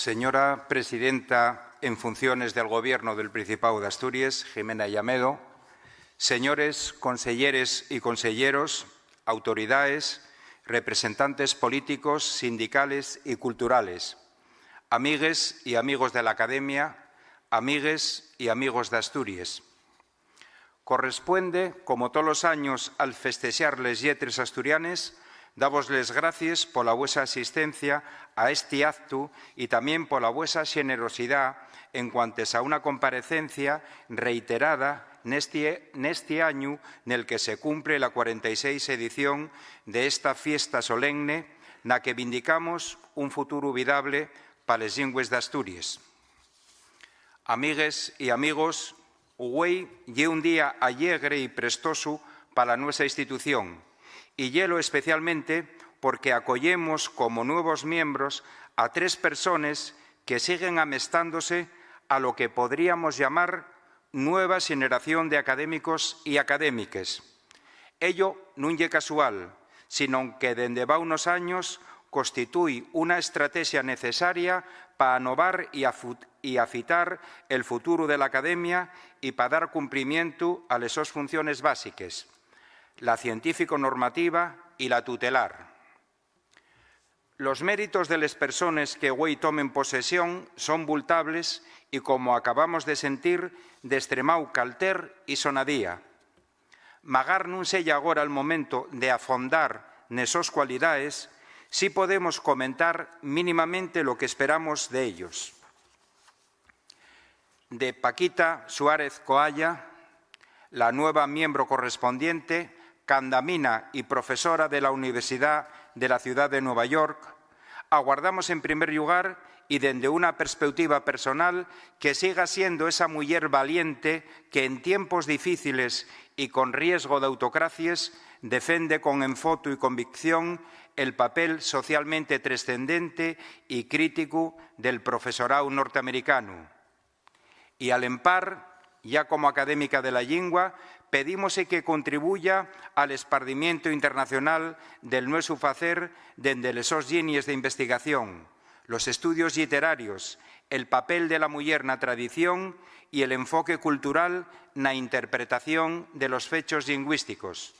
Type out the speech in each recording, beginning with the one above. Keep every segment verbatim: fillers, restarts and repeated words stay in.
Señora presidenta en funciones del Gobierno del Principado de Asturias, Jimena Llamedo, señores conselleres y conselleros, autoridaes, representantes políticos, sindicales y culturales, amigues y amigos de la Academia, amigues y amigos d'Asturies. Correspuende, como tolos años, al festexar les lletres asturianes, davos les gracies pola vuesa asistencia a esti actu y tamién pola vuesa xenerosidá en cuantes a una comparecencia reiterada nesti, nesti añu nel que se cumple la cuarenta y seis edición de esta fiesta solemne na que vindicamos un futuru vidable pa les llingües d'Asturies. Amigues y amigos, güei ye un día allegre y prestosu pa la nuesa institución, y yelo especialmente porque acoyemos como nuevos miembros a tres persones que siguen amestándose a lo que podríamos llamar nueva xeneración de académicos y académiques. Ello nun ye casual, sinón que dende va unos años constitúi una estratexa necesaria pa anovar y afut-, y afitar el futuru de la Academia y pa dar cumplimientu a les sos funciones básiques, la científico-normativa y la tutelar. Los méritos de les persones que güei tomen posesión son vultables y, como acabamos de sentir, d'estremáu calter y sonadía. Magar nun seya agora'l momento de afondar nes sos cualidaes, sí podemos comentar mínimamente lo que esperamos d'ellos. De Paquita Suárez Coalla, la nueva miembro correspondiente, candamina y profesora de la Universidad de la Ciudad de Nueva York, aguardamos, en primer llugar, y dende una perspeutiva personal, que siga siendo esa muyer valiente que en tiempos difíciles y con riesgo d'autocracies defende con enfotu y convicción el papel socialmente trescendente y críticu del profesoráu norteamericanu. Y al empar, ya como académica de la llingua, pedímose que contribuya al espardimientu internacional del nuesu facer dende les sos llinies d'investigación, los estudios lliterarios, el papel de la muyer na tradición y el enfoque cultural na interpretación de los fechos llingüísticos.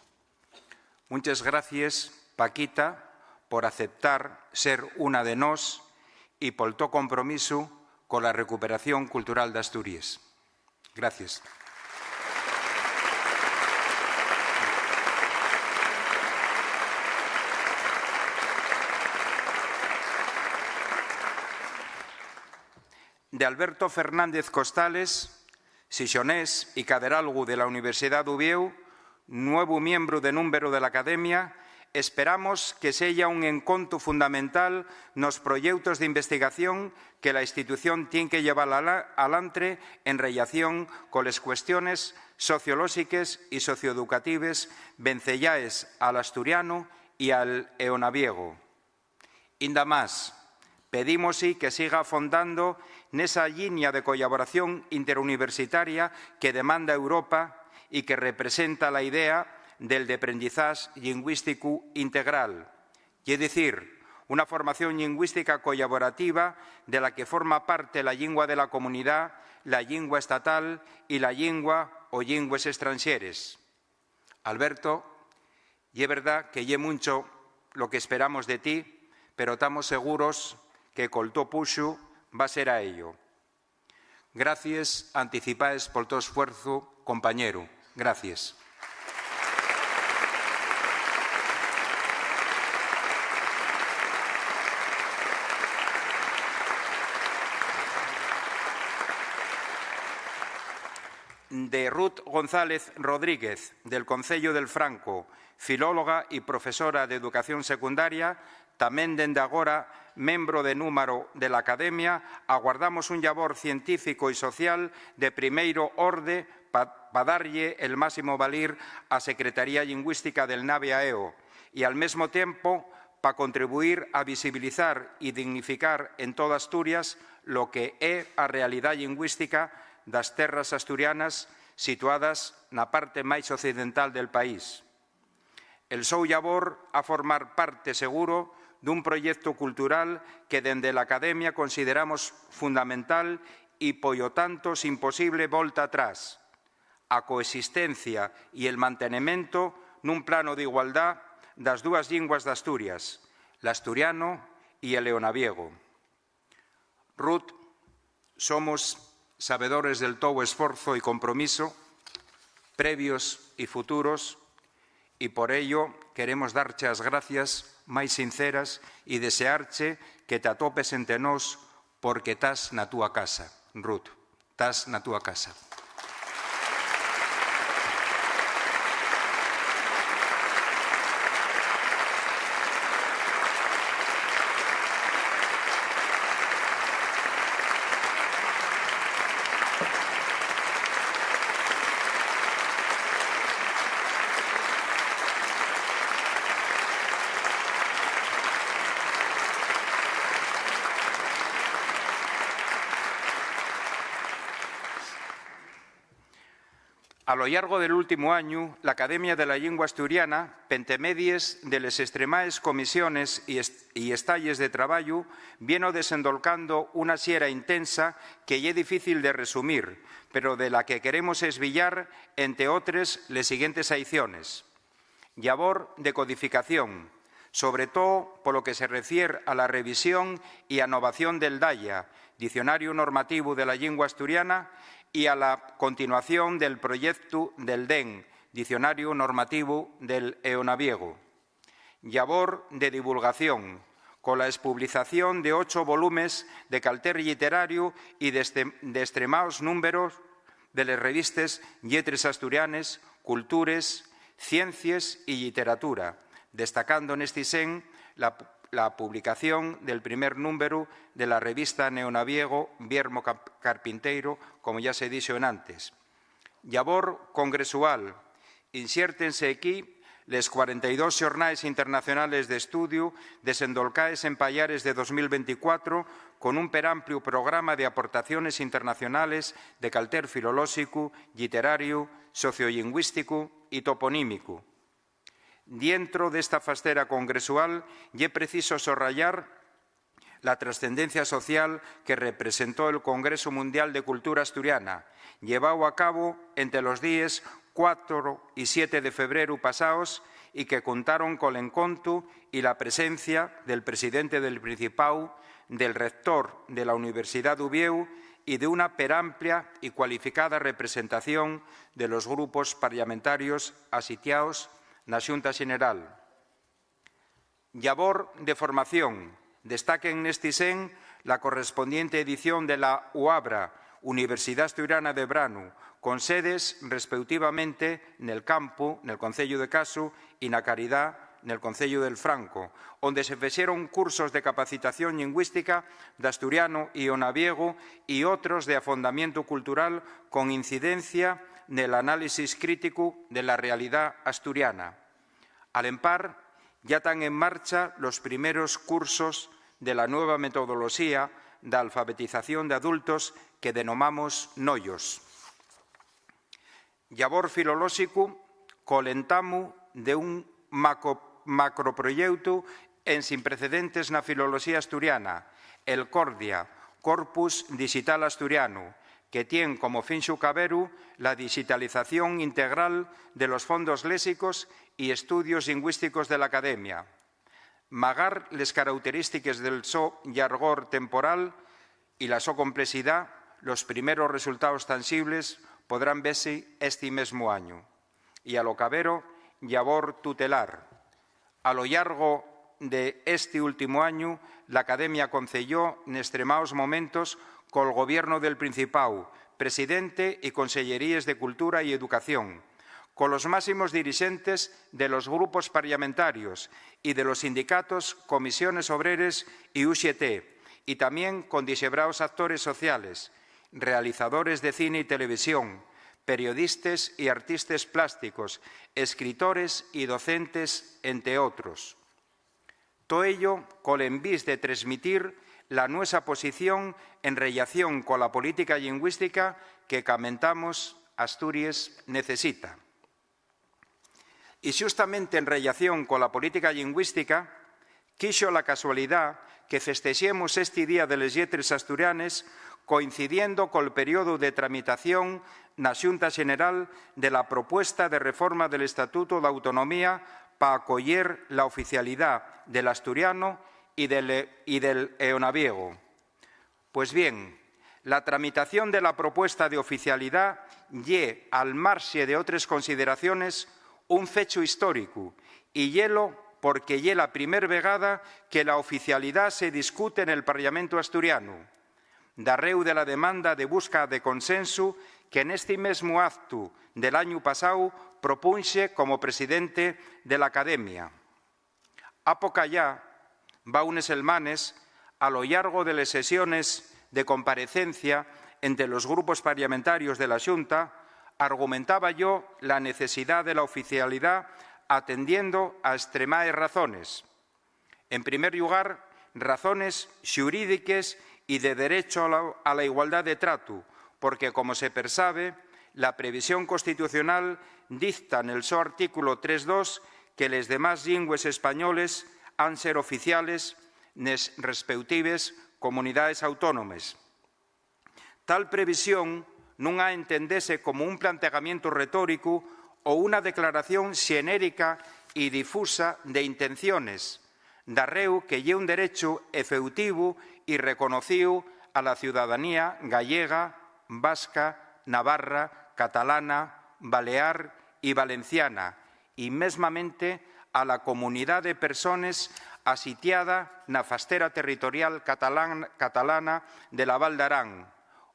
Munches gracies, Paquita, por aceptar ser una de nós y pol to compromisu cola recuperación cultural d'Asturies. Gracies. De Alberto Fernández Costales, xixonés y caderalgu de la Universidá d'Uviéu, nuevu miembru de númberu de l'Academia, esperamos que seya un encontu fundamental nos proyeutos d'investigación que la institución tien que llevar ala-, alantre en rellación coles cuestiones sociolóxiques y socioeducatives venceyaes al asturianu y al eonaviegu. Inda más, pedímos-y que siga afondando nesa llinia de collaboración interuniversitaria que demanda Europa y que representa la idea del deprendizax llingüísticu integral, ye dicir, una formación llingüística collaborativa de la que forma parte la llingua de la comunidá, la llingua estatal y la llingua o llingües estranxeres. Alberto, ye verdá que ye muncho lo que esperamos de ti, pero tamos seguros que col to puxu va ser a ello. Gracies anticipaes pol to esfuerzu, compañeru. Gracies. De Ruth González Rodríguez, del Concello del Franco, filóloga y profesora d'educación secundaria, tamién dende agora membro de númberu de l'Academia, aguardamos un llabor científico y social de primeiro orde pa, pa darlle el máximo valir á Secretaría Llingüística del Nave a Eo y, al mesmo tiempo, pa contribuir a visibilizar y dignificar en toda Asturias lo que é a realidá llingüística das terras asturianas situadas na parte máis occidental del país. El sou llabor ha formar parte seguro d'un proyectu cultural que dende l'Academia consideramos fundamental y, polo tanto, sin posible volta atrás, a coexistencia y el mantenimento nun plano d'igualdá das dúas llingües d'Asturias, l'asturiano y el eonaviego. Ruth, somos sabedores del to esforzo y compromiso, previos y futuros, y por ello queremos darche as gracias máis sinceras y desearche que t'atopes ente nós, porque tas na túa casa, Ruth, tas na túa casa. A lo llargo del últimu añu, l'Academia de la Llingua Asturiana, p'entemedies de les estremaes comisiones y est-, y estalles de trabayu, vieno desendolcando una siera intensa que ye difícil de resumir, pero de la que queremos esbillar, ente otres, les siguientes aiciones. Llavor de codificación, sobre too polo que se refier a la revisión y anovación del DAIA, Diccionariu Normativu de la Llingua Asturiana, y a la continuación del proyectu del DEN, Diccionariu Normativu del Eonaviegu. Llavor de divulgación, cola espublicación de ocho volumes de calter lliterariu y d'este-, d'estremaos númberos de les revistes Lletres Asturianes, Cultures, Ciencies y Lliteratura, destacando nesti sen la, la publicación del primer númberu de la revista n'eonaviego Viermo Cap-, Carpinteiro, como yá se dixo enantes. Llavor congresual, inxértense equí les cuarenta y dos Xornaes Internacionales d'Estudiu, desendolcaes en payares de dos mil venticuatro, con un perampliu programa de aportaciones internacionales de calter filolóxicu, lliterariu, sociollingüísticu y toponímicu. Dientro d'esta fastera congresual, ye preciso sorrayar la trascendencia social que representó el Congresu Mundial de Cultura Asturiana, lleváu a cabo ente los díes cuatro y siete de febreru pasaos, y que contaron col encontu y la presencia del presidente del Principáu, del rector de la Universidá d'Uviéu y d'una peramplia y cualificada representación de los grupos parlamentarios asitiaos na Xunta Xeneral. Llavor de formación, destaquen nesti sen la correspondiente edición de la UABRA, Universidá Asturiana de Branu, con sedes respeutivamente nel Campu, nel concellu de Casu, y na Caridá, nel concellu del Franco, onde se fexeron cursos de capacitación llingüística d'asturiano y eonaviego y otros de afondamientu cultural con incidencia nel análisis críticu de la realidá asturiana. Al empar, yá tán en marcha los primeros cursos de la nueva metodoloxía d'alfabetización d'adultos que denomamos Noyos. Llavor filolóxicu, col entamu d'un maco-, macroproyeutu ensin precedentes na filoloxía asturiana, el CORDIA, Corpus Digital Asturianu, que tien como fin xucaberu la digitalización integral de los fondos léxicos y estudios llingüísticos de l'Academia. Magar les carauterístiques del so llargor temporal y la so complexidá, los primeros resultaos tanxibles podrán vese esti mesmu añu. Y a lo cabero, llavor tutelar. A lo llargo de esti últimu añu, l'Academia conceyó n'estremaos momentos col Gobiernu del Principáu, presidente y conselleríes de Cultura y Educación, colos máximos dirixentes de los grupos parlamentarios y de los sindicatos Comisiones Obreres y U G T, y tamién con dixebraos actores sociales, realizadores de cine y televisión, periodistes y artistes plásticos, escritores y docentes, ente otros. To ello col envís de tresmitir la nuesa posición en rellación cola política llingüística que camentamos Asturies necesita. Y xustamente en rellación cola política llingüística, Quixo la casualidá que festexemos esti Día de les Lletres Asturianes coincidiendo col periodu de tramitación na Xunta Xeneral de la propuesta de reforma del Estatutu d'Autonomía pa acoyer la oficialidá del asturiano y del, y del eonaviego. Pues bien, la tramitación de la propuesta de oficialidá ye, al marxe de otres consideraciones, un fechu históricu, y yelo porque ye la primer vegada que la oficialidá se discute nel Parlamentu asturianu, darréu de la demanda de busca de consensu que nesti mesmu actu del añu pasáu propunxe como presidente de l'Academia. Apocayá, va unes selmanes, a lo llargo de les sesiones de comparecencia ente los grupos parlamentarios de la Xunta, argumentaba yo la necesidá de la oficialidá atendiendo a estremaes razones. En primer llugar, razones xurídiques y de derecho a la, a la igualdá de tratu, porque, como se persabe, la previsión constitucional dicta nel so artículo tres dos que les demás llingües españoles han ser oficiales nes respeutives comunidaes autónomes. Tal previsión nun ha entendese como un plantegamientu retóricu o una declaración xenérica y difusa de intenciones, darréu que ye un derechu efeutivu y reconocíu a la ciudadanía gallega, vasca, navarra, catalana, balear y valenciana, y mesmamente a la comunidá de persones asitiada na fastera territorial catalan-, catalana de la Val d'Arán,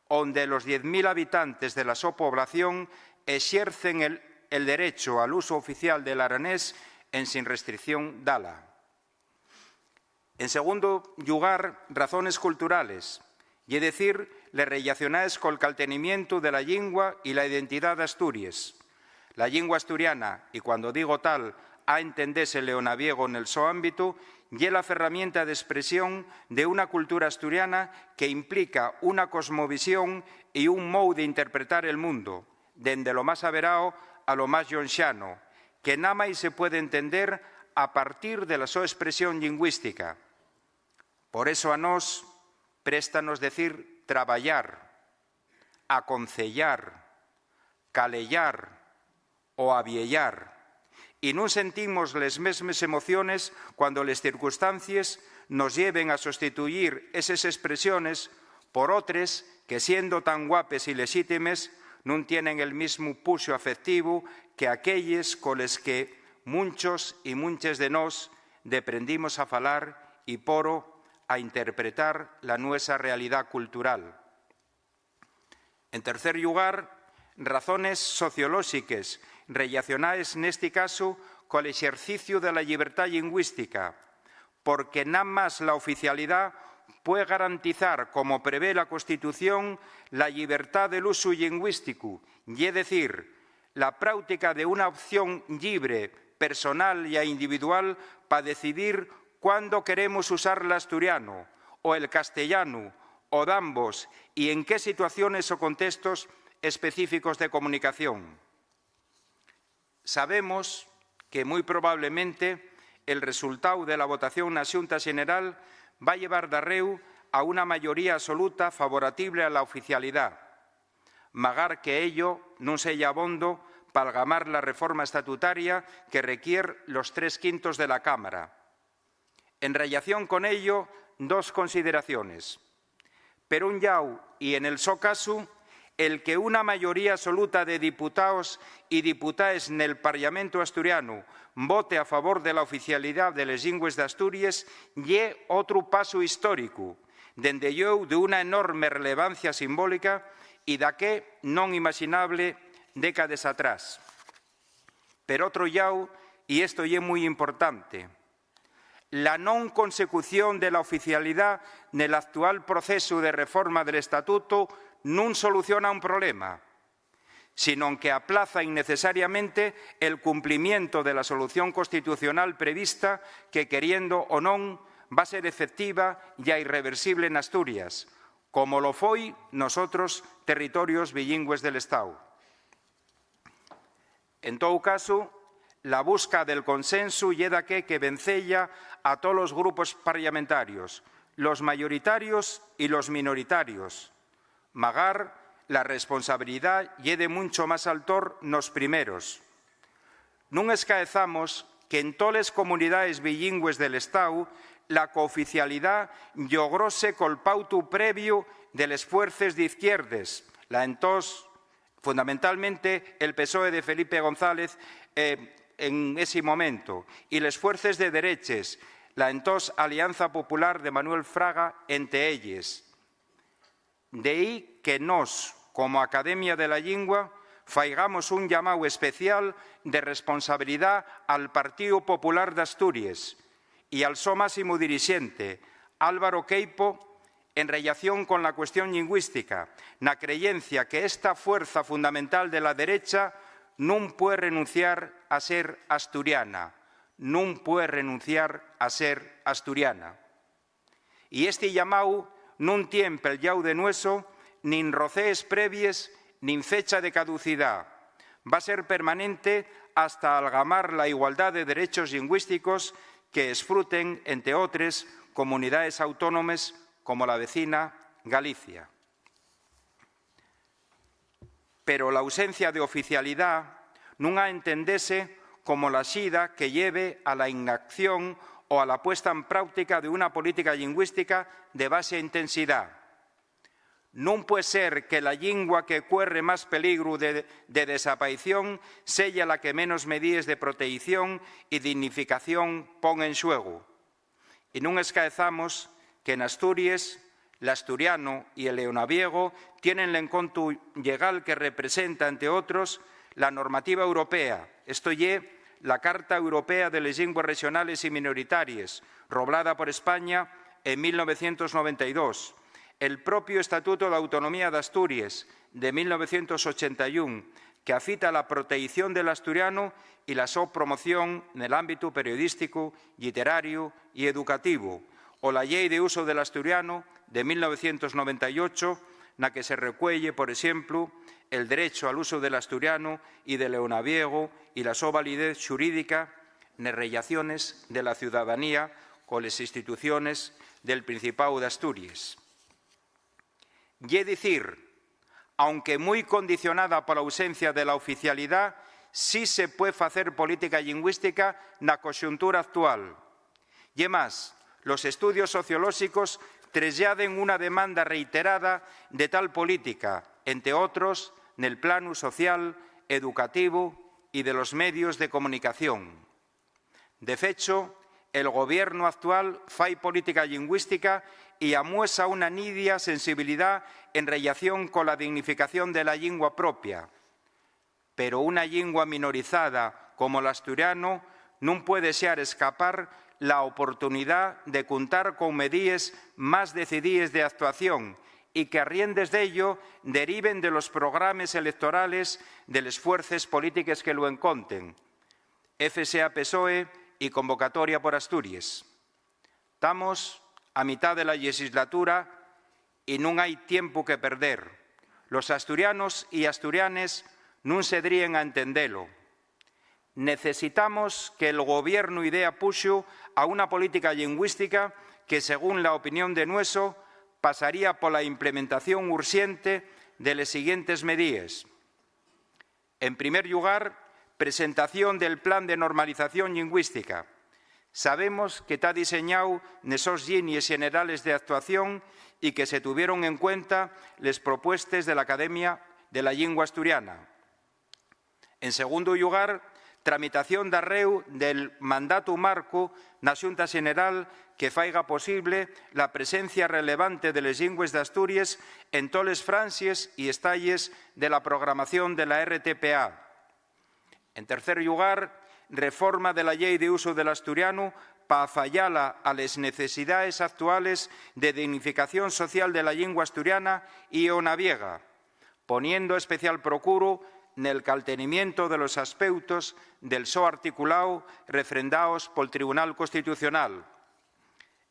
onde los diez mil habitantes de la so población exercen el, el derecho al uso oficial del aranés ensin restricción dala. En segundo llugar, razones culturales, ye decir, les rellacionaes col caltenimientu de la llingua y la identidá d'Asturies. La llingua asturiana, y cuando digo tal, ha entendese l'eonaviego nel so ámbitu, ye la ferramienta d'espresión de una cultura asturiana que implica una cosmovisión y un mou d'interpretar el mundo, dende lo más averao a lo más llonxano, que namái se puede entender a partir de la so espresión llingüística. Por eso a nós préstanos decir trabayar, aconceyar, caleyar o avieyar, y nun sentimos les mesmes emociones cuando les circunstancies nos lleven a sustituyir eses espresiones por otres que, siendo tan guapes y lexítimes, nun tienen el mismu puxu afectivu que aquelles coles que munchos y munches de nós deprendimos a falar y, poro, a interpretar la nuesa realidá cultural. En tercer llugar, razones sociolóxiques, rellacionaes nesti casu col exerciciu de la llibertá llingüística, porque namás la oficialidá pue garantizar, como prevé la Constitución, la llibertá del usu llingüísticu, ye decir, la práutica de una opción llibre, personal ya individual pa decidir cuándo queremos usar l'asturianu o el castellanu, o dambos, y en qué situaciones o contextos específicos de comunicación. Sabemos que, mui probablemente, el resultáu de la votación na Xunta Xeneral va llevar darréu a una mayoría absoluta favoratible a la oficialidá, magar que ello nun seya abondo p'algamar la reforma estatutaria que requier los tres quintos de la Cámara. En rellación con ello, dos consideraciones. Per un llau, y en el so casu, el que una mayoría absoluta de diputaos y diputaes nel Parlamentu asturianu vote a favor de la oficialidá de les llingües d'Asturies ye otru pasu históricu, dende llueu d'una enorme relevancia simbólica y daqué non imaxinable décades atrás. Per otro llau, y esto ye mui importante, la non consecución de la oficialidá nel actual procesu de reforma del Estatutu nun soluciona un problema, sinón que aplaza innecesariamente el cumplimiento de la solución constitucional prevista que, queriendo o non, va ser efectiva ya irreversible n'Asturias, como lo foi nos otros territorios bilingües del Estao. En tou casu, La busca del consensu ye daqué que venceya a tolos grupos parlamentarios, los mayoritarios y los minoritarios. Magar, la responsabilidá ye de muncho más altor nos primeros. Nun escaezamos que en toles comunidaes bilingües del Estáu la cooficialidá llogróse col pautu previu de les fuerces d'izquierdes, la entós, fundamentalmente, el PSOE de Felipe González, eh, en esi momento, y les fuerces de dereches, la entós Alianza Popular de Manuel Fraga, ente elles. D'ehí que nós, como Academia de la Llingua, faigamos un llamáu especial de responsabilidá al Partíu Popular d'Asturies y al so máximu dirixente, Álvaro Queipo, en rellación con la cuestión llingüística, na creyencia que esta fuerza fundamental de la derecha nun pue renunciar a ser asturiana, nun pue renunciar a ser asturiana. Y esti llamáu nun tien pel llau de nueso nin rocées previes nin fecha de caducidá. Va ser permanente hasta algamar la igualdá de derechos llingüísticos que esfruten, ente otres, comunidaes autónomes como la vecina Galicia. Pero l'ausencia d'oficialidá nun ha entendese como la xida que lleve a la inacción o a la puesta en práutica d'una política llingüística de baxa intensidá. Nun pue ser que la llingua que cuerre más peligru de, de desapaición seya la que menos medíes de proteición y dignificación pon en xuegu. Y nun escaezamos que n'Asturies, l'asturiano y el eonaviego tienen l'encontu llegal que representa, ente otros, la normativa europea, esto ye, la Carta Europea de les Llingües Rexonales y Minoritaries, roblada por España en mil novecientos noventa y dos, el propio Estatuto d'Autonomía d'Asturies de mil novecientos ochenta y un, que afita la proteición del asturiano y la so promoción nel ámbitu periodísticu, lliterariu y educativu, o la Llei de Uso del Asturiano de mil novecientos noventa y ocho, na que se recueye, por exemplu, el derecho al uso del asturiano y del eonaviego y la so validez xurídica nes rellaciones de la ciudadanía coles instituciones del Principáu d'Asturies. Ye dicir, aunque mui condicionada pola ausencia de la oficialidá, sí se pue facer política llingüística na coxuntura actual. Ye más, los estudios sociolóxicos tresladen una demanda reiterada de tal política, ente otros, nel planu social, educativu y de los medios de comunicación. De fecho, el gobiernu actual fai política llingüística y amuesa una nidia sensibilidá en rellación cola dignificación de la llingua propia. Pero una llingua minorizada como l'asturiano nun pue dexar escapar la oportunidá de cuntar con medíes más decidíes d'actuación y qu'arriendes d'ello deriven de los programes electorales de les fuerces polítiques que lu enconten. F S A PSOE y Convocatoria por Asturies. Tamos a mitá de la llexislatura y nun hai tiempu que perder. Los asturianos y asturianes nun sedríen a entendelo. Necesitamos que'l gobiernu idea puxu a una política llingüística que, según la opinión de nueso, pasaría pola implementación urxente de les siguientes medíes. En primer llugar, presentación del Plan de Normalización Llingüística. Sabemos que ta diseñáu nes sos llinies xenerales d'actuación y que se tuvieron en cuenta les propuestes de l'Academia de la Llingua Asturiana. En segundu llugar, tramitación d'arréu del mandatu marcu na Xunta Xeneral que faiga posible la presencia relevante de les llingües d'Asturies en toles franxes y estalles de la programación de la R T P A. En tercer llugar, reforma de la Llei d'Usu del Asturianu pa afayala a les necesidaes actuales de dignificación social de la llingua asturiana y eonaviega, poniendo especial procuru nel caltenimiento de los aspeutos del so articuláu refrendaos pol Tribunal Constitucional.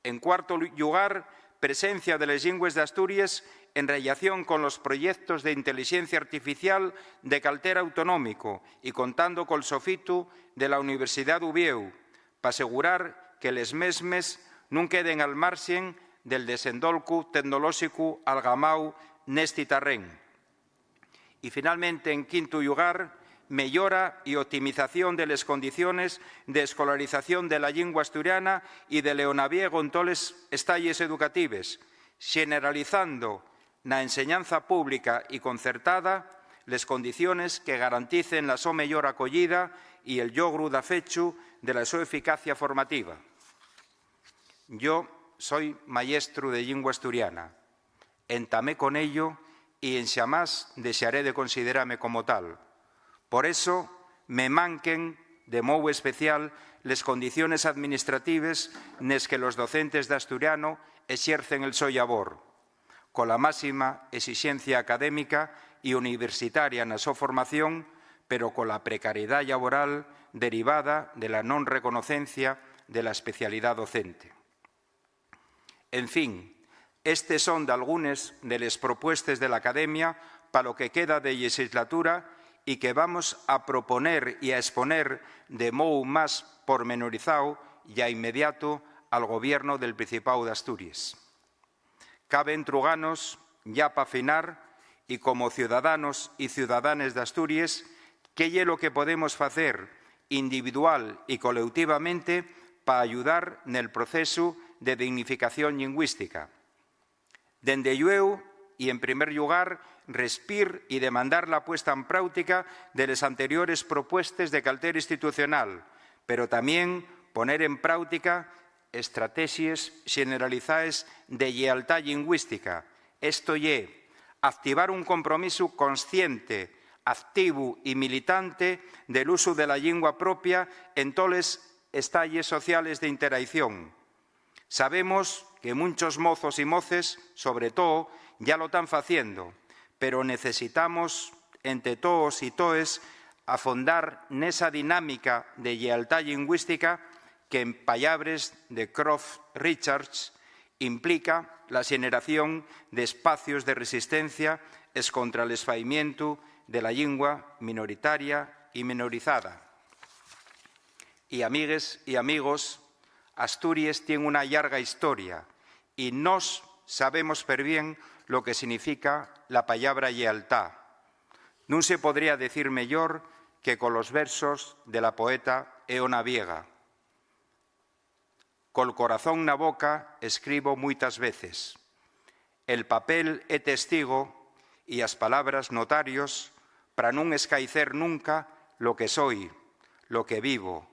En cuartu lu-, llugar, presencia de les llingües d'Asturies en rellación con los proyectos de intelixencia artificial de calter autonómico y contando col sofitu de la Universidá d'Uviéu, p'asegurar que les mesmes nun queden al marxen del desendolcu tecnolóxicu algamáu nesti tarrén. Y, finalmente, en quintu llugar, meyora y optimización de les condiciones d'escolarización de la llingua asturiana y de l'eonaviego en toles estayes educatives, xeneralizando na enseñanza pública y concertada les condiciones que garanticen la so meyor acoyida y el llogru dafechu de la so eficacia formativa. Yo soi mayestru de llingua asturiana. Entamé con ello y enxamás dexaré de considerame como tal. Por eso, me manquen de mou especial les condiciones administratives nes que los docentes d'asturiano exercen el so llabor, cola máxima esixencia académica y universitaria na so formación, pero cola precariedá llaboral derivada de la non reconocencia de la especialidá docente. En fin, estes son dalgunes de les propuestes de l'Academia pa lo que queda de llexislatura y que vamos a proponer y a exponer de mou más pormenorizáu ya inmediato al Gobierno del Principáu d'Asturies. Cabe entruganos, ya pa finar, y como ciudadanos y ciudadanes d'Asturies, qué ye lo que podemos facer individual y coleutivamente pa ayudar nel procesu de dignificación llingüística. Dende llueu, y en primer llugar, respir y demandar la puesta en práutica de les anteriores propuestes de calter institucional, pero tamién poner en práutica estratexies xeneralizaes de llealtá llingüística, esto ye, activar un compromisu consciente, activu y militante del usu de la llingua propia en toles estayes sociales de interaición. Sabemos que munchos mozos y moces, sobre too, ya lo tán faciendo, pero necesitamos, ente toos y toes, afondar nesa dinámica de llealtá llingüística que, en pallabres de Croft Richards, implica la xeneración d'espacios de resistencia escontra l'esfaimientu de la llingua minoritaria y minorizada. Y, amigues y amigos, Asturies tien una llarga historia y nós sabemos perbién lo que significa la pallabra llealtá. Nun se podría decir mellor que colos versos de la poeta Eona Viega. Col corazón na boca escribo muitas veces. El papel é testigo y as palabras notarios pra nun escaicer nunca lo que soi, lo que vivo,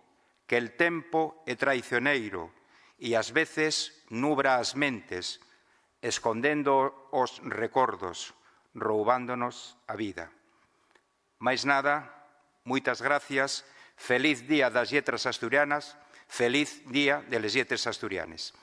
que'l tempo é traicioneiro y ás veces nubra as mentes, escondendo os recordos, roubándonos a vida. Máis nada, muitas gracias, feliz Día das Lletras Asturianas, feliz Día de les Lletres Asturianes.